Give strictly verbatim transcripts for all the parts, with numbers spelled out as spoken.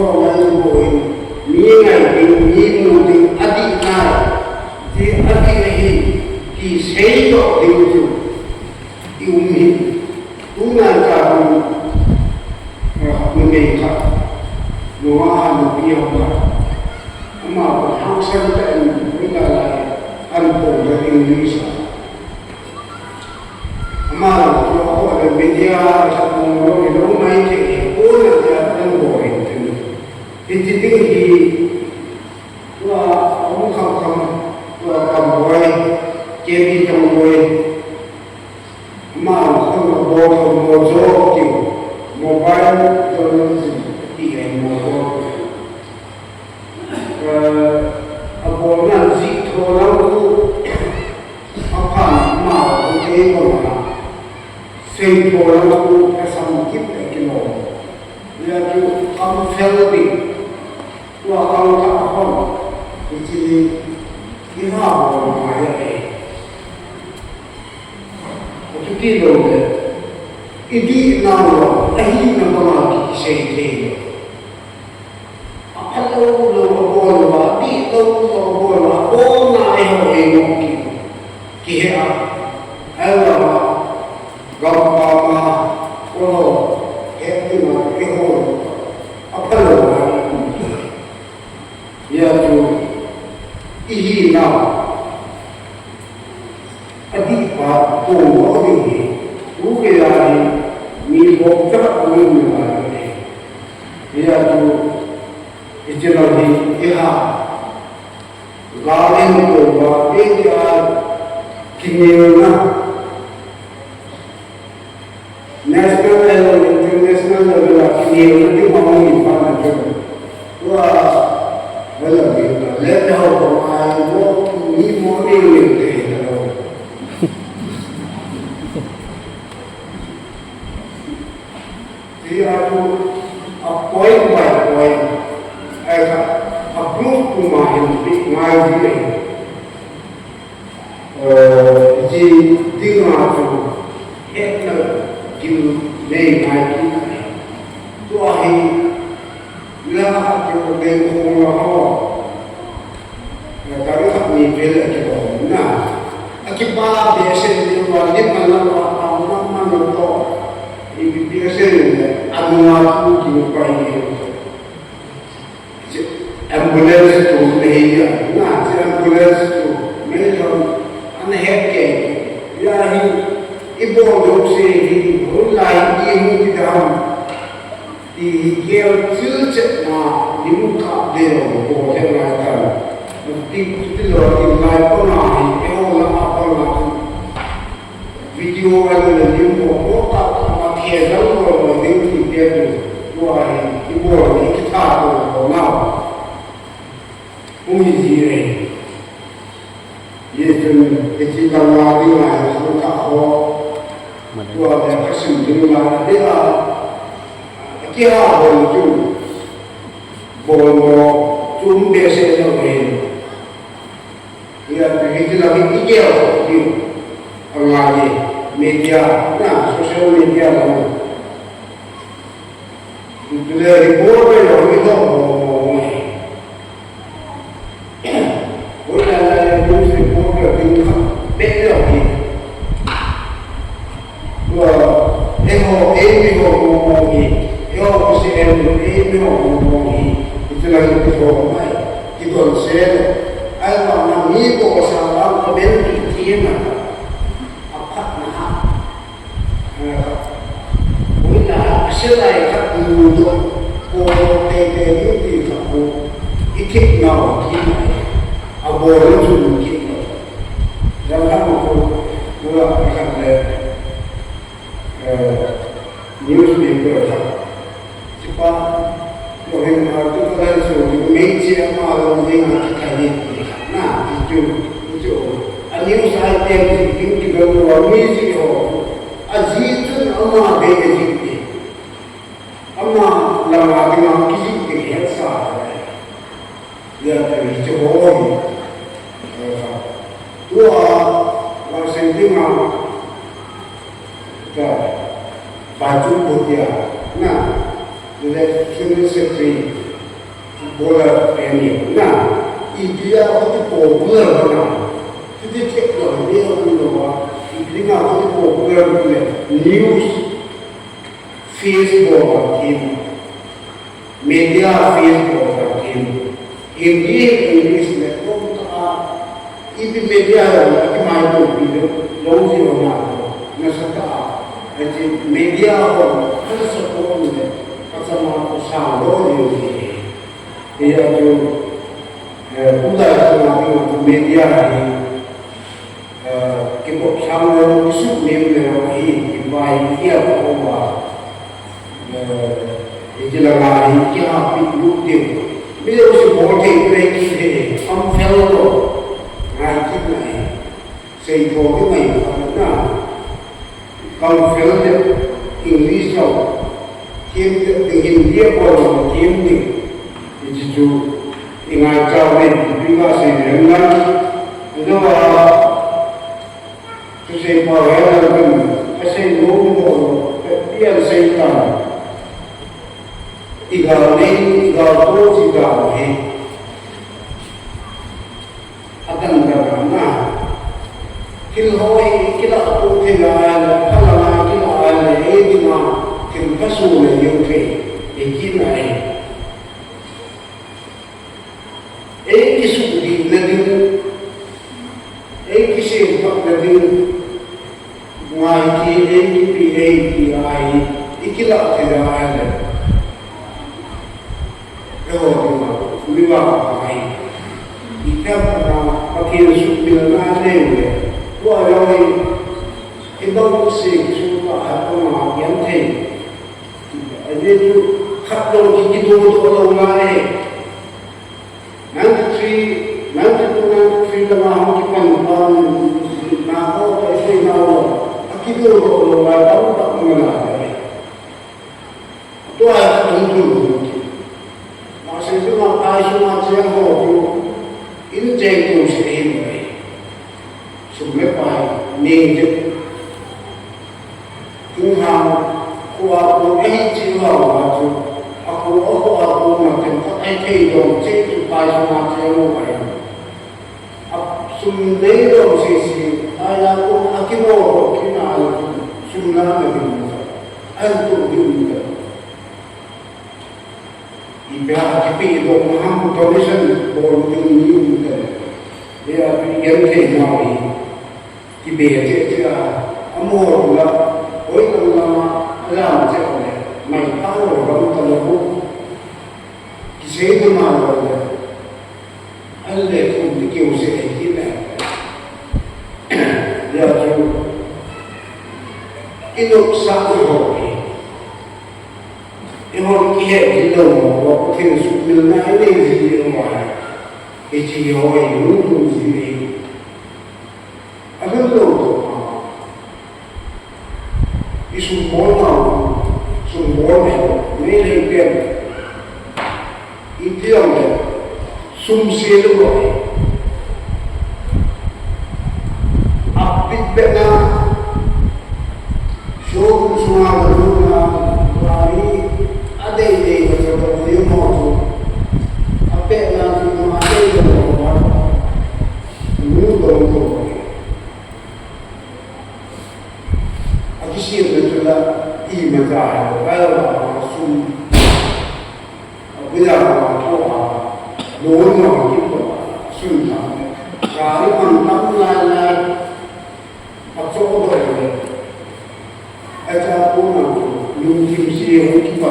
Ngai boi, mi ngai ding, mi mu ding, adih nai, ti adih ahi, ti seidoh ding chu i um hi. Tunai ta hung, ah, numei khat, nunga nupi ho khat, ama hangsan tah in, hoilai lai, an pon le English a. Ama la tua ho le media khat mong lo ni lo mai ke ke ko na tia kan bo ring tin. Hiti ding hi tua um kham kham tua kam boi ke bi kam boi. Ama la tua bo kam bo jo ki mobile journalism ti ai mo jo. Eh, a bolna jih tho lang khu, a phan ma khu kei bang a, sei tho lang khu ka sam kit a kilom. Hia chu kam fel ding, tua kam ka hon, hichi ni, i ha bol ma hia e. Chuti lou le, i dih nau lou, ahina banga kisei thei lou. A phalou lou a bol uva, a dih lou lou a bol uva, a bolna eiho eingong ki, kihe a. Ahivanga, gampam a, kolo, het ding a, eiho, a phalou a, hia chu, i hina. Adih pa, pung mo ding hi, tu kei a hi, mi bol tah a um nalai hi. Hia chu, hichi lang hi, i ha. Gal in pung mo, i ti a, kinelna. National level, international level a kinelna ding a hung in pan a chu. Tua, wala ding a, let ho ko ai mo, ni mo ni ni te na lo. Ti a chu, a point by point, ai ka, a proof kuma hin pi ngai di ai. Eh, hichi dinga chu hetna gil nei ngai kit ahi. Tua hi, la khat chu dei khong la ho. Eh, gari khat ni vel a kibol na. A kipa behseh ni wa, ni man la wa, a man man to. Ipi behseh ni, a nunga chu kipai ni. Ambulance chu nei a, na, chu ambulance chu, mei lhon, ana het kei. Hia hi, i bol jouse hi, hoilai i hung kidam. Ti hi gel chil chet na, lim kap deu, bol he ngai tan. Ti, ti lo, ti lai panga hi, eiho lama panga chu. Video a le lim mo mo ta ta ma the dang mo mo ding ti te tu. Tua hi i bol ni ki tha tu mo na. Hung hi ji re. Ye chun ke chi ta ma ding a hung ta ho. Tua le ka sim ding la de a. Ki ha ho tu. Bol mo chum be se lo he. Hia, hiti lang hi i gel kit diu. Anga ni, media, na, social media lang. Tule hi bol be lo hi lo mo mo mo hi. Bol la la la, bol se bol be ding kha. Be lo hi. Tua, eiho, eimi ho mong mong hi, eiho Christian, eimi ho mong mong hi, iti lang iti ho mai, kidon se le, ahivang na mi to sa lang ka ben ki ti na, aphat na ha. Ui na, asilai khat mu do, ko te te ni ti khat mu, i thik na ho ki na, a bol le chu mu ki na. Jang khat mu ko, mu la khat le, eh, newspaper khat. Chupa, Rohingya tu ka lai so, mei che ama lo ding a kithai ni ti khat na, ti chu, ti chu. A news item ti ding ti lo lo, mi ji ho. A ji chun ama be a ji ti. Ama lama ding a ki ji ti het sa. Hia, hiche ho hi, eh, tua, vang sei dinga, ka, Baichung Bhutia, na, le General Secretary, Footballer pen hi na, India a koi popular na, kiti thei lo, ni lo ni lo a, India a koi popular le, news, Facebook a kiti, media, Facebook a kiti, Hindi, English le, koi ta a, Ipi media ho, ipi mai to pi lo, lo ji ho na, na sa ta, ati media ho, ana support le, pachama ko sa lo ji ho. Iya tu, eh, kuda tu na tu media hi, eh, ki pop sang lo, ki suk nem le lo hi, ki pai, ki a ko ba. Eh, iti la ngai, ki ha pi lu ti. Mi lo si bo te pe ki he, kam fel to. Ngai ki ngai. Sei to ki ngai ka na. Kam fel te English lo. Kim te Hindi ko lo kim ni. Iti chu i ngai chau ni pi ka sei ni na. Ino a Thusei pao hi alang kan, asei nom ho, pian sei tan. I gal nei, i gal to ji gal hi. Atan gal na. Thil ho hi kila to thil a le, phala na kila a le, ei dinga, thil phasu le, yo thei, ei kina ei. Ei kisukdihna ding, ei kisemphatna ding, ngai ti, ei kipi, ei ti ahi, i kilah thei ahi le. Eiho dinga, mi vang ahi. I kilah na, Pathen sukmilna nei le. Tua jong hi, i bang se kisuh ta ha, tua ma, yan thei. Ajeh chu khat jong ki, kidodoh lou ngai. Ninety-three, ninety-two, ninety-three lama hung kipan pan na ho, ka isei na ho. Akidodoh lou ngai, tam tak ngai. Tua hi tung tung tung. Masei chu ma pai sunga cheng ho chu. In cheng tung se hin. Sum le pai, ning je. Tung hang, kua ku ei chi lau a chu, a ku a kua ku ma tem khat ei thei dong chi chu pai sung a chi a mu pai. A sum nei dong si si, ai la ku a ki mo ro ki na lu, sum la na ding mu. Ai tu ding mu. Ipi a kipe doh ham donation bol ding ni um te. Ipi a kigen thei nau hi. Kibe che che a. Amo la. Oi lang lama. Lam che le. Mai pa lo ram ta lo. Kisei ma lo le. An le kum ti keu se e ki le. Ya chu. Ino sa ho. Eiho kihe ji lou ho, Pathen sukmilna inei ji ho ahi. Hiche ho hi lungdong ji ahi. Alhun lou toh. I sumbol nau, sumbol nau, Meitei pen. Iti jong le, sum se lou lou. Apit beh na, showroom sunga lou na, gari, adei dei na, lou lou mo chu. Apet na, adei dei na, lou lou mo. Akisem le chu la, imacha, kala sum. Abuya ko a, lo no ki ko, sun ta. Gari man tam lai lai. Acho do le. Acha ko na ko, lungthim se ho ki pa.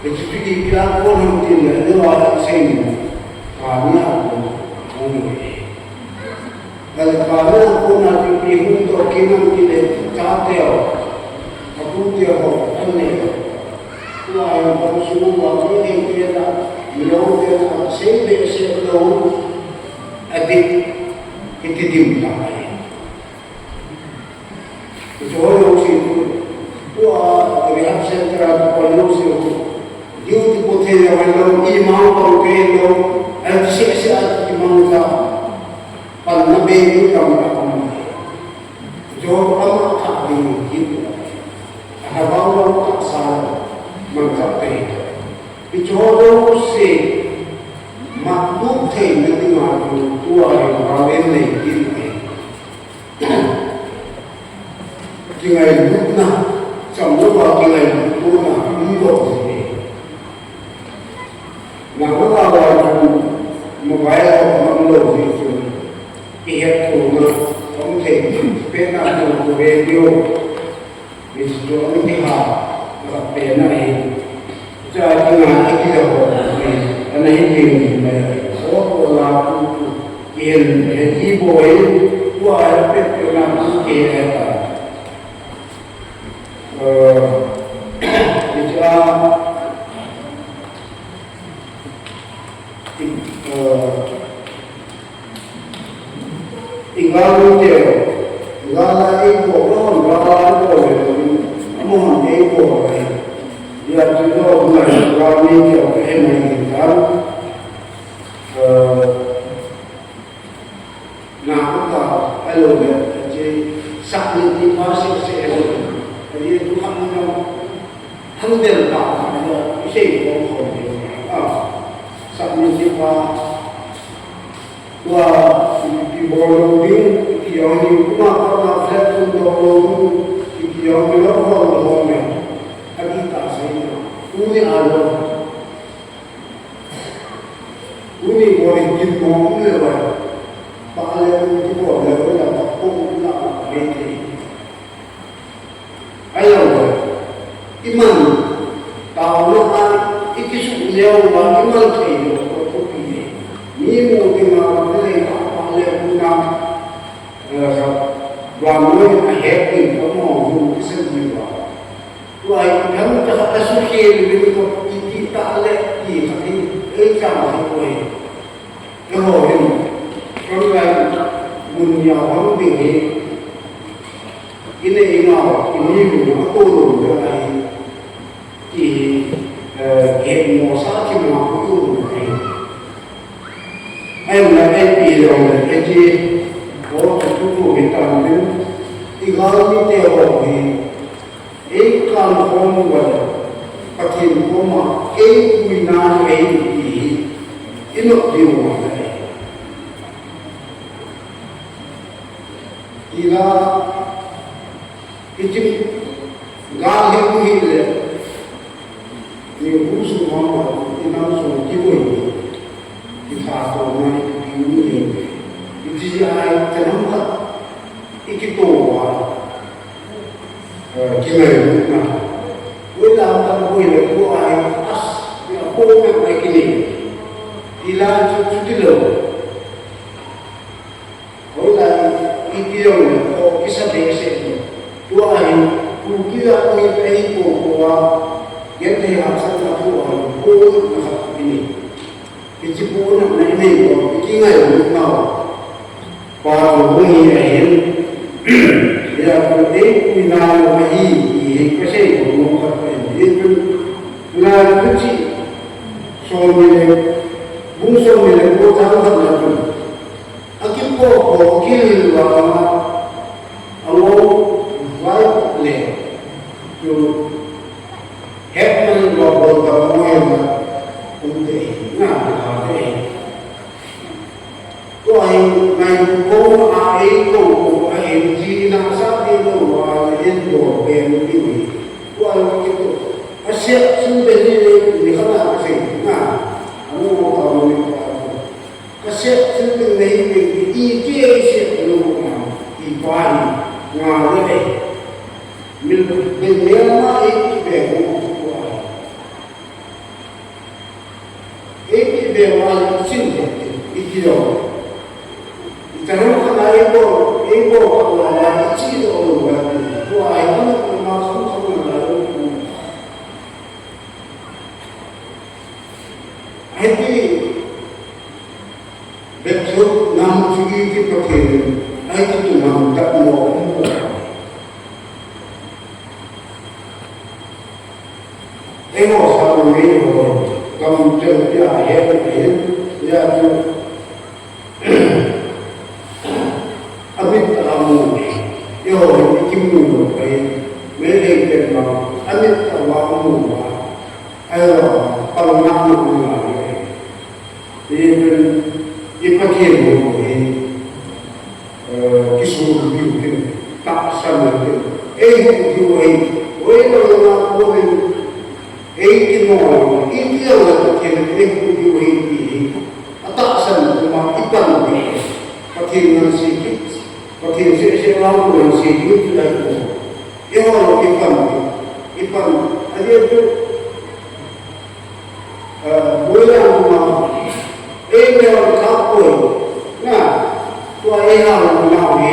Hiche chu ipi a kon ham tin le, le wa la sei ni. Ka ni a kon, kon ni. Gal ka ni a kon a chu ipi hung to kin ham tin le, cha te ho. A tu te ho, an ne. Wa ya ba su wa ni ni te la, mi lo te la, sei be se lo. A dik, iti dim ta. Chu ho jouse chu, tua rehab center a tua jouse chu, duty po thei jong hilou, ima pang thei lou, an seh seh a kimang ta, panna bei ding tam ta um. Chu ama khat ding hi, a lhagao lou tahsa, manchah thei. Hiche ho jouse mattup theina dinga chu tua hi valen nei ding ahi. Kingailutna, chamlouva kingailutna umlou jeh ahi. Nangma nangma chu mobile ho umlou jeh chun kihetthemna um thei, pen a chu radio, hiche chu ana kiha, ana pen ahi. Hiche a dinga akija ho hi, ana hi ding mai. Ho ko la tu tu, kihen, he ji boi, tua he pet pet na tu kihe ta. Eh, hiche a, eh, I gal mite, gal a eibol, gal a eibol le, amahon eibol le. Hijeh chun, gal mite, kahe mai hitan. Eh, na ka, ahilou le, hiche, sahni ti pa sese, ahilou le. Hiche tu khat na, hang del ta, isei ko ko. Ah, sahni ti pa, Tua, ipi bol lou ding, ipi jong hi, kuma kona flat tum lou lou ding, ipi jong hi lou lou lou me. Ati ta sei na. Tuni a lou. Tuni bol in kin mo um le vai. Pa le um ki bol le vai la pa ko um la pa le te. Ahilou le, iman, taona a, ikisuh leu a, iman thei lou, ko, ko pi le. Mi mu ding a, ko le, ko le, ko na, eh, sa, vannoi a het ding, ko mo, mu kisan ding a. Tua hi, thang ta, a su khel, mi ko, iti ta le, i, kha, i, ei, sa, ma, ko, ei. Eiho hin, frontline mun a hung ding hi, inei inao, ini mun a tolom ding ahi, ti hi, eh, gel mo sa ki ma ko tolom ahi. Ahin la ipi jong le, iti, ho tu tu mi tan din, i gal mite ho hi, Ei kan khom uva le, Pathen koma, ei puina ahi ti hi, i nok diu ahi. Ila, i jing, gal hi u hi le, ni u su ma ma, i nam su ki boi ni, i tha to ma, i pi u ni, i ti ai, ka nam ka, i ki to wa. Eh, kingailutna. Hoilai a boi le boi a hi, as, ya boi na mai kini. Ila chu, chuti lou. Hoilai i pi jong le, o kisa behseh lou. Tua hi, Kuki a koi pai ko ko a, genthei hapsatna tua hi, boi na khat kini. Hiche boi na nei nei ko, i kingailut nau. Pa chu hung hi ahin. Hijeh chun ei puina lou ahi, ti hi kasei nom khat ahi. Hijeh chun, tulai thuchih som ni le, bung som ni le ko chang khat na chun. Akipoh poh, akilil vang a, angol vai le. Chu, hetman lou bol ta mo hi ma, um te hi, na, na te hi. Tua hi, ngailut bou a, eikou bou a, hin ji na sa ti lou a, hin bol pen ti ni. Tua hi kitu. A sep chu be ni ni, ni kha na ka sei na. Anu mo ka mo ni ka. Ka sep chu be ni ni, i ti ei sep lou na. I pa ni, nga le. Mil be ni ma ei ti be ko tua. Ei ti be ma i chin de, i ti lo. I ta ro ka na ei bo, ei bo ka na na i chi lo lo wa. Wa ai ma na ma kham kham na na lo. Ai ti, be chu nam chu i ti Pathen, ai ti tu nam ta mo. Eiho sa nang eiho, gam chang pia he, he, ya chu. Amit a mu, eiho hi kimu lo pai, me le ke ma, amit a wa mu wa. Ahilou, pang ngam ngam ngai. Hijeh chun, i Pathen hou hi, eh, kisunpiu hin, tahsan hin, eihou diu ahi, hoilang lang a kon in, ei kinol, iti lang le Pathen in eihou diu ahi ti hi, atahsan puma i pan ding. Pathen ngansei kit, Pathen seh seh vang ngansei ding chu ahi. Eiho i pan, i pan, ajeh chu, eh, boilam ma, ei neo kha poi, na, tua ei hal ma hi,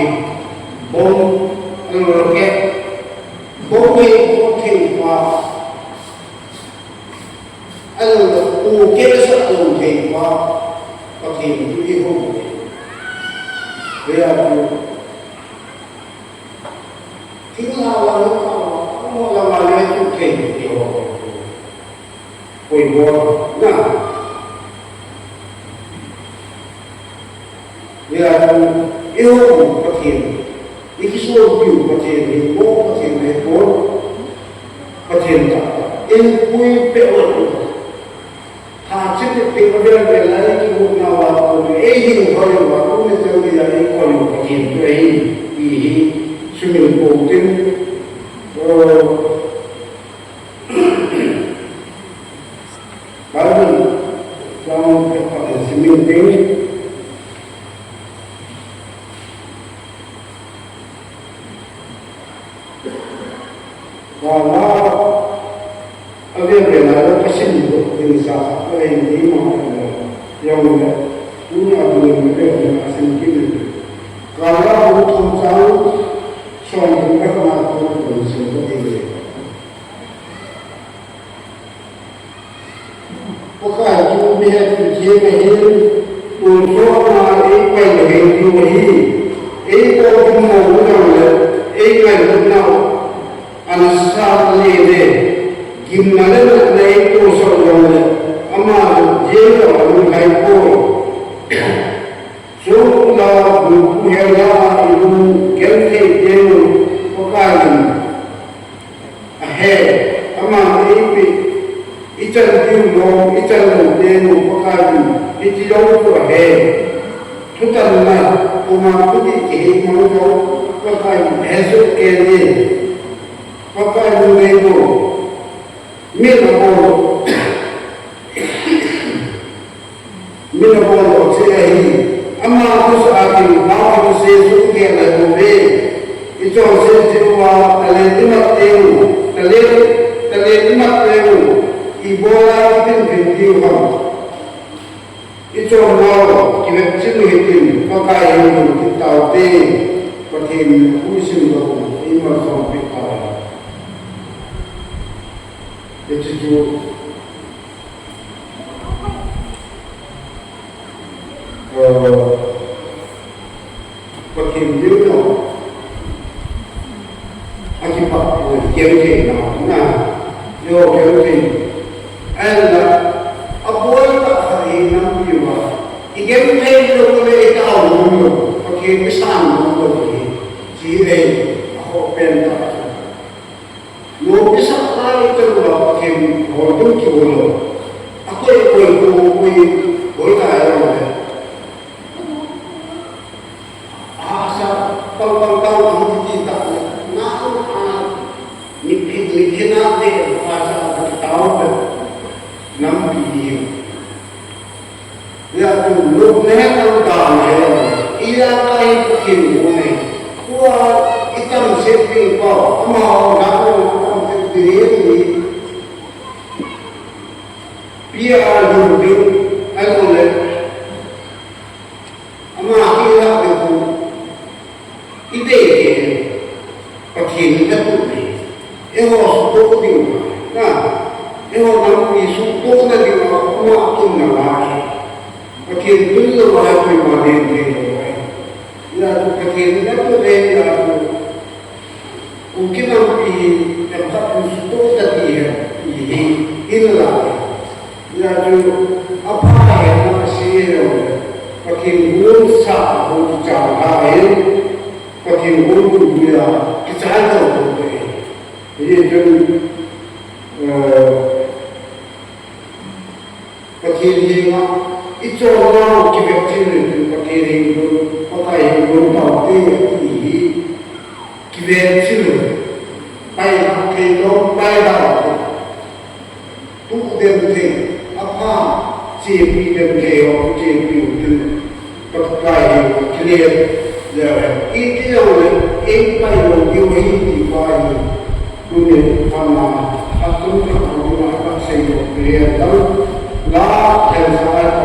bomb, rocket, bomb hi, bomb thei pa, ahilou le, u keh sah lou thei pa, Pathen thu i hou. Hijeh a chu, thil hala le, amo lama le, tu thei ti ho. Poimo, na. Hijeh a chu, i hou Pathen, i kisunpiu Pathen hi, mo Pathen hi, mo Pathen tah, in pui pe o. Tha chim te pe o, vel vel lai, ki mu na wa ko, ei hin hoi wa ko, ne jong ni la, ei ko ni Pathen tu ei, i hi, sumil ko tin, o, Bible chang phabep khat simin ding. Kala ave ve la ka sim ding sa ka hin ni ma ka la. Jong le, tuna bu le le ka sim ki le. Kala bu thum chang som ding ka na ko ko sim ko ding le. Pakai chu mi hetthei jeng ahin, tonsot na eipai lou hel diu ahi. Eikou ding mo u jong le, eingailutnau ana sat le le, gimna le natna eitohsah u jong le, ama jong jeng jong alunglhai poi. Chule, bulphu hela a ilung genthei teng u Pakai in ahe, aman eipeh, ichan diu lom, ichan lou teng u Pakai in, hiche jong chu ahe. Thutanna, koima thudih kihei mang jong, Pakai in ahe soh kei e. Pakai lungnei bou, min abol. Min abol doh cheh ahi. Ama thusah a kin, ama thusah a kin, sum keh lai bou ve. Ichonset cheh uva, talent imat teng u, talent, talent imat teng u, ibola iphin phin diu ham. Ichon nau, kivet chil u hitin, Pakai in lungtup taute, Pathen in apuisim lou, eimalsom peh tauhen. Hiche chu, eh, Pathen ding lou. Akipah poi, genthei na, na. Jong genthei. Ahinla, aboi tah khat hi nampi uva. Igenthei lou le itao nom lou. Pathen isan nom lou hi. Hiche hi, akhoh pen tah. Lopi sah lai tah uva Pathen hol ding kibol lou. Akoi koi ko koi koi lai lou le. Asa pang pang pang ang ti ta na a ni phi ni phi na te asa ta tao pe nampi hi. Hijeh chun lupna he tang dan he. Ija kahi Pathen u ne. Tua itam set ding pa. Amaho na itam set ding ni. Pia luping. Ahilou le. Ama kilah ding u. Idei dei, Pathen in atup ding. Eiho suhtoh ding, na, eiho nampi suhtohna ding a, ama akinna lai. Pathen tun lou a, koima len thei lou ahi. Hijeh chun Pathen in atup ding, hijeh chun Kuki nampi hi, themkhat in suhtoh ta ding ahi, ti hi, hinlah. Hijeh chun, apha ahi, na ase lou le, Pathen gon sah, gon kichai ahi, Pathen gon gon ding a, kichai lou le. Hijeh chun, eh, Pathen henga ichonna kivetchil le Pathen henga, Pakai henga taute ati hi kivetchil, paihah thei lou, paihah lou, tu den thei, apha chepi den thei ho, chepi den, Pakai henga kile leu hen, iti jongle eipai lou diu ahi ti pa hi. Tuni phatna, atum khat hung ding a kasei nom pen, la, la, themsa a